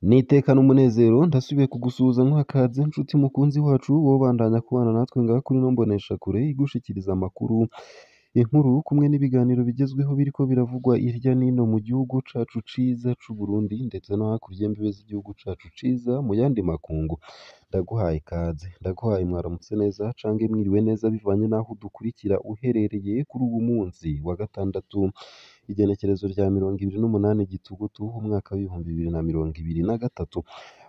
N'iteka n'umunezero ndasubiye kugusuhuza nkuha ikaze nshuti mukunzi wacu wobandanya kubana natwe ngaha kuri ino mboneshakure igushikiriza amakuru, inkuru kumwe n'ibiganiro bigezweho biriko biravugwa hirya n'ino mu gihugu cacu ciza c'Uburundi ndetse no hakurya y'imbibe z'igihugu cacu ciza mu yandi makungu. Ndaguhaye ikaze, ndaguhaye mwaramutse neza canke mwiriwe neza bivanye n'aho udukurikira uherereye kuri uwu munsi wa gatandatu igenekerezo rya 28 Gitugutu umwaka w'2023.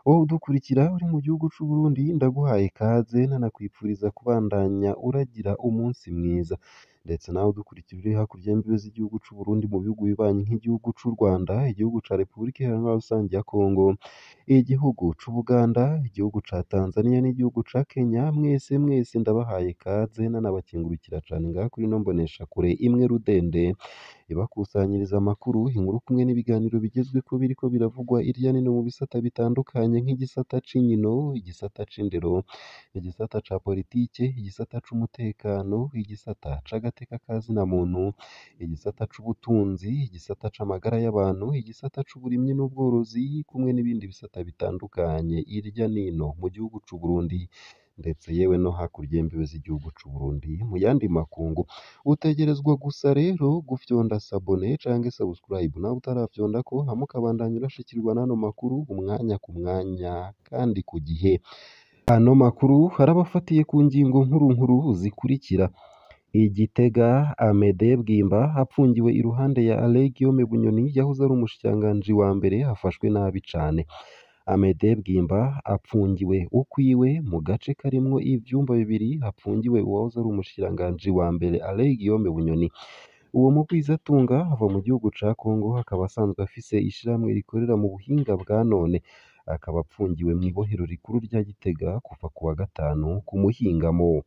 Wowe udukurikira uri mu gihugu c'Uburundi ndaguhaye ikaze nanakwipfuriza kubandanya uragira umunsi mwiza, ndetse nawe udukurikira uri hakurya y'imbibe z'igihugu c'Uburundi mu bihugu bibanyi nk'igihugu c'u Rwanda, igihugu ca Repubulika Iharanira Rusangi ya Kongo, igihugu c'Ubuganda, igihugu ca Tanzania n'igihugu ca Kenya, mwese mwese ndabahaye ikaze nanabakengurukira cane ngaha kuri ino mboneshakure imwe rudende ibakusanyiriza amakuru, inkuru kumwe n'ibiganiro bigezweko biriko biravugwa hirya no hino mu bisata bitandukanye nk'igisata c'inkino, igisata c'indero, igisata ca politike, igisata c'umutekano, igisata c'agateka ka zina muntu, igisata c'ubutunzi, igisata c'amagara y'abantu, igisata c'uburimyi n'ubworozi kumwe n'ibindi bisata bitandukanye hirya n'ino mu gihugu c'Uburundi ndetse yewe no hakurya y'imbibe z'igihugu c'Uburundi mu yandi makungu. Utegerezwa gusa rero gufyonda sabone canke subscribe nawe utarafyondako hama ukabandanya urashikirwa n'ano makuru umwanya ku mwanya kandi ku gihe. Ano makuru arabafatiye ku ngingo nkuru nkuru zikurikira: I Gitega Amede Bwimba apfungiwe iruhande ya Alain Guillaume Bunyoni yahoze ari umushikiranganji wa mbere afashwe nabi cane. Amede Bwimba apfungiwe ukwiwe mu gace karimwo ivyumba bibiri hapfungiwe uwahoze ari umushikiranganji wa mbere Alain Guillaume Bunyoni. Uwo mugwizatunga ava mu gihugu ca Kongo akaba asanzwe afise ishirahamwe rikorera mu buhinga bwa none, akaba apfungiwe mw'ibohero rikuru rya Gitega kuva kuwa gatanu ku muhingamo.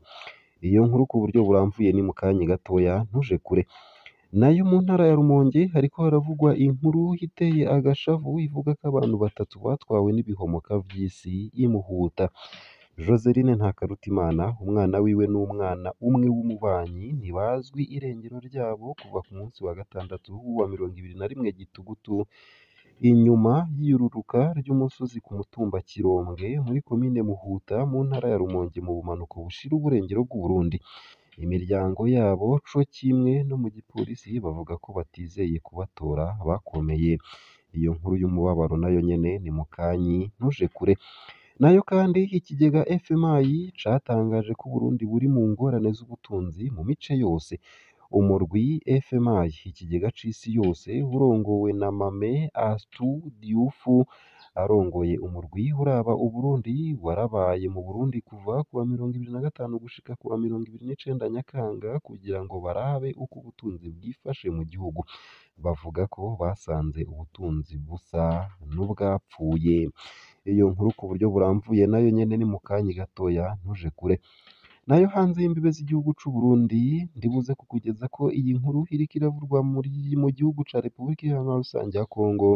Iyo nkuru ku buryo buramvuye ni mu kanya gatoya ntuje kure. Nayo mu ntara ya Rumonge hariko haravugwa inkuru iteye agashavu ivuga ko abantu batatu batwawe n'ibihomoka vy'isi imuhuta. Joseline Ntakarutimana, umwana wiwe n'umwana umwe w'umubanyi ntibazwi irengero ryabo kuva ku munsi wa gatandatu wa 21 Gitugutu inyuma y'iyururuka ry'umusozi ku mutumba Kirombwe muri komine Muhuta mu ntara ya Rumonge mu bumanuko bushira uburengero bw'Uburundi. Imiryango yabo co kimwe no mu gipolisi bavuga ko batizeye kubatora bakomeye. Iyo nkuru y'umubabaro nayo nyene ni mukanyi ntuje kure. Nayo kandi ikigega FMI catangaje ko Uburundi buri mu ngorane z'ubutunzi mu mice yose. Umurwi FMI ikigega c'isi yose urongowe na Mame Astou Diouf arongoye umurwi uraba Uburundi warabaye mu Burundi kuva kuwa 25 gushika kuwa 29 Nyakanga kugira ngo barabe uko ubutunzi bwifashe mu gihugu. Bavuga ko basanze ubutunzi busa n'ubwapfuye. Iyo nkuru ku buryo buramvuye nayo nyene ni mu kanya gatoya ntuje kure. Nayo hanze y'imbibe z'igihugu c'Uburundi ndibuze kukugeza ko iyi nkuru iriko iravurwa mu gihugu ca Repubulika Iharanira Rusangi ya Kongo,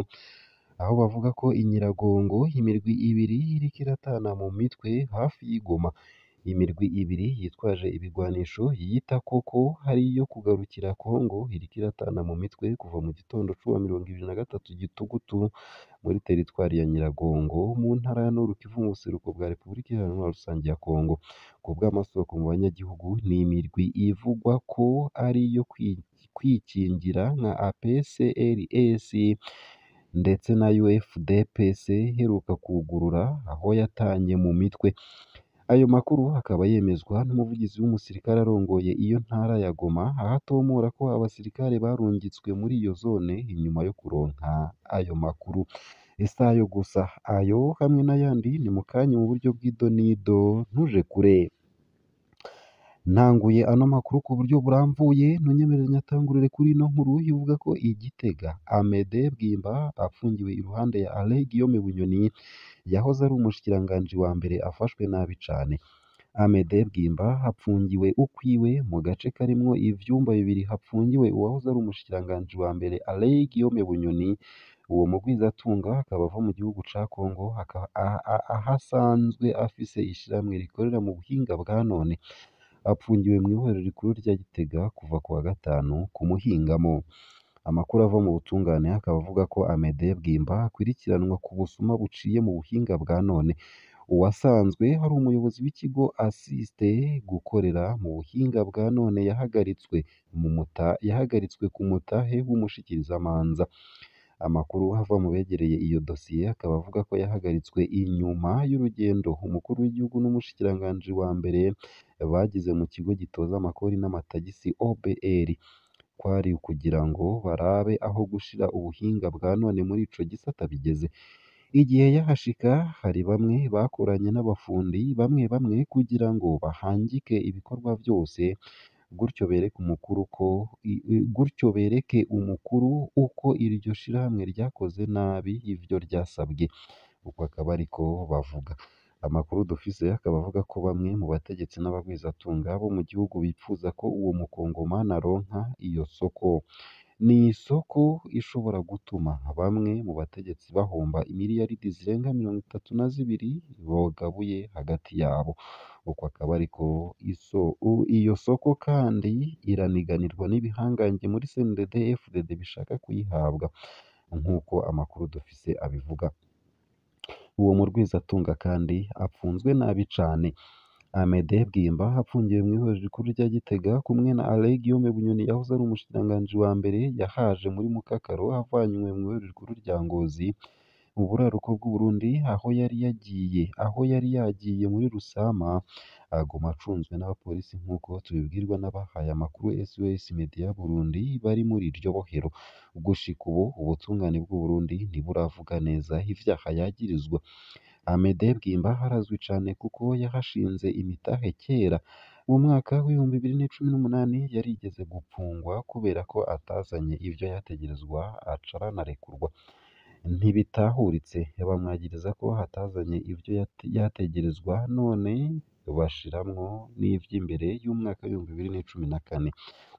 aho bavuga ko i Nyiragongo imirwi ibiri iriko iratana mu mitwe hafi y'i Goma. Imirwi ibiri yitwaje ibigwanisho yiyita koko ari iyo kugarukira Kongo iriko iratana mu mitwe kuva mu gitondo c'uwa 23 Gitugutu muri teritwari ya Nyiragongo mu ntara ya Nord Kivu mu buseruko bwa Repubulika Iharanira Rusangi ya Kongo. Ku bw'amasoko mu banyagihugu ni imirwi ivugwa ko ari iyo kwikingira nka APCLS ndetse na UFDPC iheruka kwugurura aho yatanye mu mitwe. Ayo makuru akaba yemezwa n'umuvugizi w'umusirikare arongoye iyo ntara ya Goma, aho atomora ko abasirikare barungitswe muri iyo zone inyuma yo kuronka ayo makuru. Si ayo gusa, ayo hamwe n'ayandi ni mu kanya mu buryo bw'idonido ntuje kure. Ntanguye ano makuru ku buryo buramvuye ntunyemerere nyatangurire kuri ino nkuru ivuga ko i Gitega Amede Bwimba apfungiwe iruhande ya Alain Guillaume Bunyoni yahoze ari umushikiranganji wa mbere afashwe nabi cane. Amede Bwimba apfungiwe ukwiwe mu gace karimwo ivyumba bibiri hapfungiwe uwahoze ari umushikiranganji wa mbere Alain Guillaume Bunyoni. Uwo mugwizatunga akaba ava mu gihugu ca Kongo aho asanzwe afise ishirahamwe rikorera mu buhinga bwa none. Apfungiwe mw'ibohero rikuru rya Gitega kuva kuwa gatanu ku muhingamo. Amakuru ava mu butungane akaba avuga ko Amede Bwimba akwirikiranwa ku busuma buciye mu buhinga bwa none. Uwasanzwe ari umuyobozi w'ikigo Asiste gukorera mu buhinga bwa none yahagaritswe ku mutahe w'umushikirizamanza. Amakuru ava mu begereye iyo dosiye akaba avuga ko yahagaritswe inyuma y'urugendo umukuru w'igihugu n'umushikiranganji wa mbere bagize mu kigo gitoza amakori n'amatagisi OBR. Kwari ukugira ngo barabe aho gushira ubuhinga bwa none muri ico gisata bigeze. Igihe yahashika hari bamwe bakoranye n'abafundi bamwe bamwe kugira ngo bahangike ibikorwa vyose, gutyo bereke umukuru uko iryo shirahamwe ryakoze nabi ivyo ryasabwe. Uko akaba ariko bavuga. Amakuru dufise akaba avuga ko bamwe mu bategetsi n'abagwizatunga bo mu gihugu bipfuza ko uwo mukongomani aronka iyo soko. Ni isoko ishobora gutuma bamwe mu bategetsi bahomba imiliyaridi zirenga 32 bogabuye hagati yabo. Uko akaba ariko iyo soko kandi iraniganirwa n'ibihangange muri CNDD FDD bishaka kuyihabwa, nk'uko amakuru dufise abivuga. Uwo murwizatunga kandi apfunzwe nabi cane. Amede Bwimba apfungiwe mw'ihorero rikuru rya Gitega kumwe na Alain Guillaume Bunyoni yahoze ari umushikiranganji wa mbere, yahaje muri Mukakaro avanywe mw'ihorero rikuru rya Ngozi mu buraruko bw'Uburundi aho yari yagiye muri Rusama, aguma acunzwe n'abapolisi nk'uko tubibwirwa n'abahaye amakuru SOS Media Burundi bari muri iryo bohero. Gushika ubu ubutungane bw'Uburundi ntiburavuga neza ivyaha yagirizwa. Amede Bwimba arazwi cane kuko yahashinze imitahe kera. Mu mwaka w'2018 yarigeze gupfungwa kubera ko atazanye ivyo yategerezwa aca aranarekurwa. Ntibitahuritse, bamwagiriza ko atazanye ivyo yategerezwa none bashiramwo n'ivy'imbere y'umwaka w'2014.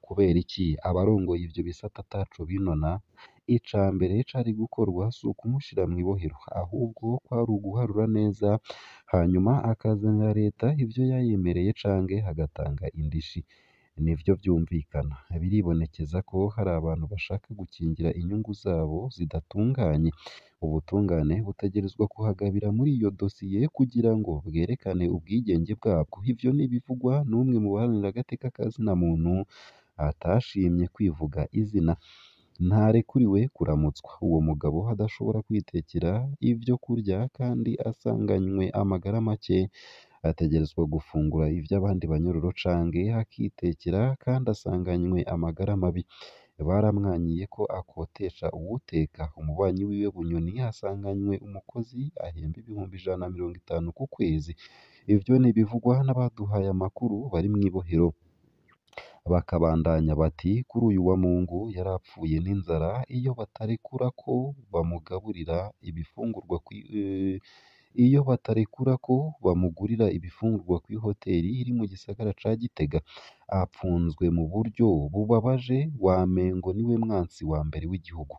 Kubera iki abarongoye ivyo bisata ataco binona? Ica mbere cari gukorwa si ukumushira mw'ibohero, ahubwo kwari uguharura neza hanyuma akazanira leta ivyo yayemereye canke agatanga indishi. Nivyo vyumvikana. Biribonekeza ko hari abantu bashaka gukingira inyungu zabo zidatunganye. Ubutungane butegerezwa kuhagabira muri iyo dosiye kugira ngo bwerekane ubwigenge bwabwo. Ivyo n'ibivugwa n'umwe mu baharanira agateka ka zina muntu atashimye kwivuga izina. Ntarekuriwe kuramutswa. Uwo mugabo adashobora kwitekera ivyo kurya kandi asanganywe amagara make, ategerezwa gufungura ivy'abandi banyororo canke akitekera kandi asanganywe amagara mabi. Baramwanyiye ko akotesha uwuteka. Umubanyi wiwe Bunyoni asanganywe umukozi ahemba 150,000 ku kwezi. Ivyo n'ibivugwa n'abaduhaye amakuru bari mw'ibohero. Bakabandanya bati kuri uyu wa Mungu yarapfuye n'inzara iyo batarekura ko bamugaburira ibifungurwa iyo batarekura ko bamugurira ibifungurwa kw'ihoteli iri mu gisagara ca Gitega. Apfunzwe mu buryo bubabaje, wamengo niwe mwansi wa mbere w'igihugu.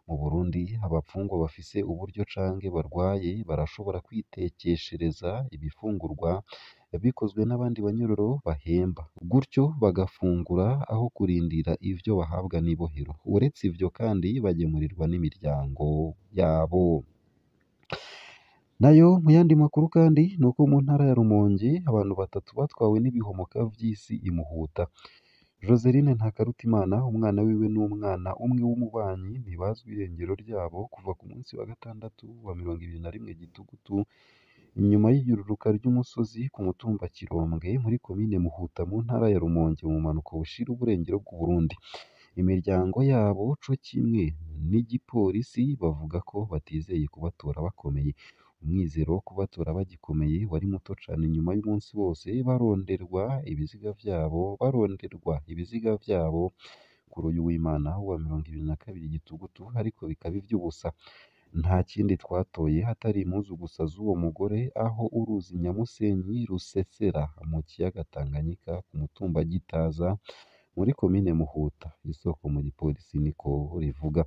Mu Burundi abapfungwa bafise uburyo canke barwaye barashobora kwitekeshereza ibifungurwa bikozwe n'abandi banyororo bahemba, gutyo bagafungura aho kurindira ivyo bahabwa n'ibohero. Uretse ivyo kandi bagemurirwa n'imiryango yabo. Nayo mu yandi makuru kandi nuko mu ntara ya Rumonge abantu batatu batwawe n'ibihomoka vy'isi imuhuta. Joseline Ntakarutimana, umwana wiwe n'umwana umwe w'umubanyi ntibazwi irengero ryabo kuva ku munsi wa gatandatu wa 21 Gitugutu, inyuma y'iyururuka ry'umusozi ku mutumba Kirombwe muri komine Muhuta mu ntara ya Rumonge mu bumanuko bushira uburengero bw'Uburundi. Imiryango yabo co kimwe n'igipolisi bavuga ko batizeye kubatora bakomeye. Umwizero wo kubatora bagikomeye wari muto cane nyuma y'umunsi wose baronderwa ibiziga vyabo kuri uyu w'Imana wa 22 Gitugutu, ariko bikaba ivy'ubusa. Nta kindi twatoye hatari impuzu gusa z'uwo mugore aho uruzi Nyamusenyi rusesera mu kiyaga Tanganyika ku mutumba Gitaza muri komine Muhuta. Isoko mu gipolisi niko rivuga.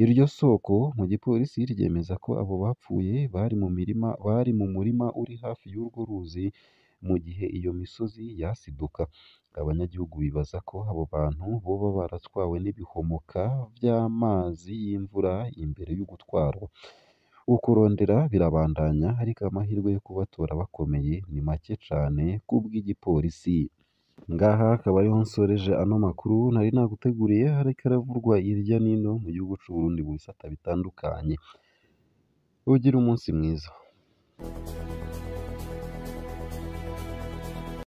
Iryo soko mu gipolisi ryemeza ko abo bapfuye bari mu murima uri hafi y'urwo ruzi mu gihe iyo misozi yasiduka. Abanyagihugu bibaza ko abo bantu boba baratwawe n'ibihomoka vy'amazi y'imvura imbere y'ugutwarwa. Ukurondera birabandanya, ariko amahirwe yo kubatora bakomeye ni make cane kubw'igipolisi. Ngaha akaba ariho nsoreje ano makuru nari naguteguriye, hariko aravurwa hirya n'ino mu gihugu c'Uburundi mu bisata bitandukanye. Ugire umunsi mwiza.